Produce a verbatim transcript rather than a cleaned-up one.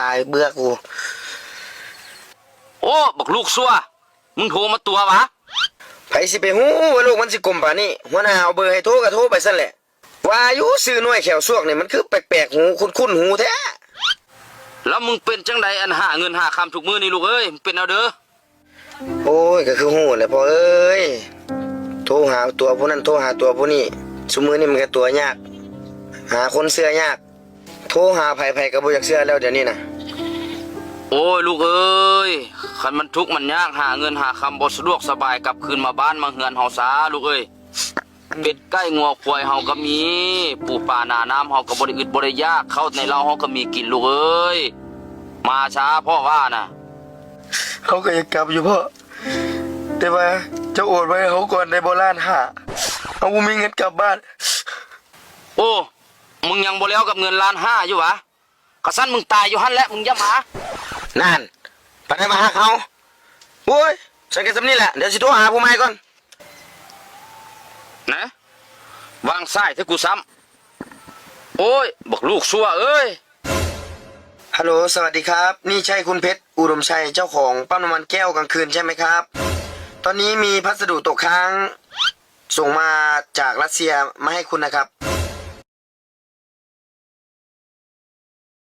ตายเบื่อกู โอ้ บักลูกซั่ว มึงโทรมาตั๋วหวา ไผสิไปฮู้ว่าโลกมันสิกลมปานนี้ หัวหน้าเอาเบอร์ให้โทรก็โทรไปซั่นแหละ ว่าอยู่ ซื่อน้อยแข้วซวกนี่มันคือแปลกๆ หูคุ้นๆ หูแท้ แล้วมึงเป็นจั่งใด๋ อันหาเงินหาค่ำทุกมื้อนี่ลูกเอ้ย มึงเป็นแนวเด้อ โอ้ย ก็คือฮู้แหละพ่อเอ้ย โทรหาตั๋วผู้นั้น โทรหาตั๋วผู้นี้ ซุมื้อนี้มันก็ตั๋วยาก หาคนเชื่อยาก โทรหาไผ ไผก็บ่อยากเชื่อแล้วเดี๋ยวนี้นะ โอ้ย ลูกเอ้ย คันมันทุกข์มันยาก หาเงินหาค่ำบ่สะดวกสบาย กลับคืนมาบ้านมาเฮือนเฮาซา ลูกเอ้ย เป็ดไก่งัวควายเฮาก็มี ปูปลานาน้ำเฮาก็บ่ได้อึดบ่ได้อยาก ข้าวในเล้าเฮาก็มีกิน ลูกเอ้ย มาซา พ่อว่านะ เฮาก็อยากกลับอยู่พ่อ แต่ว่าเจ้าโอนไว้ให้เฮาก่อนได้บ่ ล้านห้า เฮาบ่มีเงินกลับบ้าน โอ้ มึงยังบ่แล้วกับเงินล้านห้าอยู่หวา กะซั้นมึงตายอยู่หั่นแหละ มึงอย่ามา นั่น ปานใด๋มาฮักเฮา โอ้ย ซั้นก็ส่ำนี้แหละ เดี๋ยวสิโทรหาผู้ใหม่ก่อน นะ วางสายแท้กูซ้ำ โอ้ย บักลูกซั่วเอ้ย ฮัลโหล สวัสดีครับ นี่ใช่คุณเพชร อุดมชัย เจ้าของปั๊มน้ำมันแก้วกลางคืนใช่ไหมครับ ตอนนี้มีพัสดุตกค้าง ส่งมาจากรัสเซียมาให้คุณนะครับ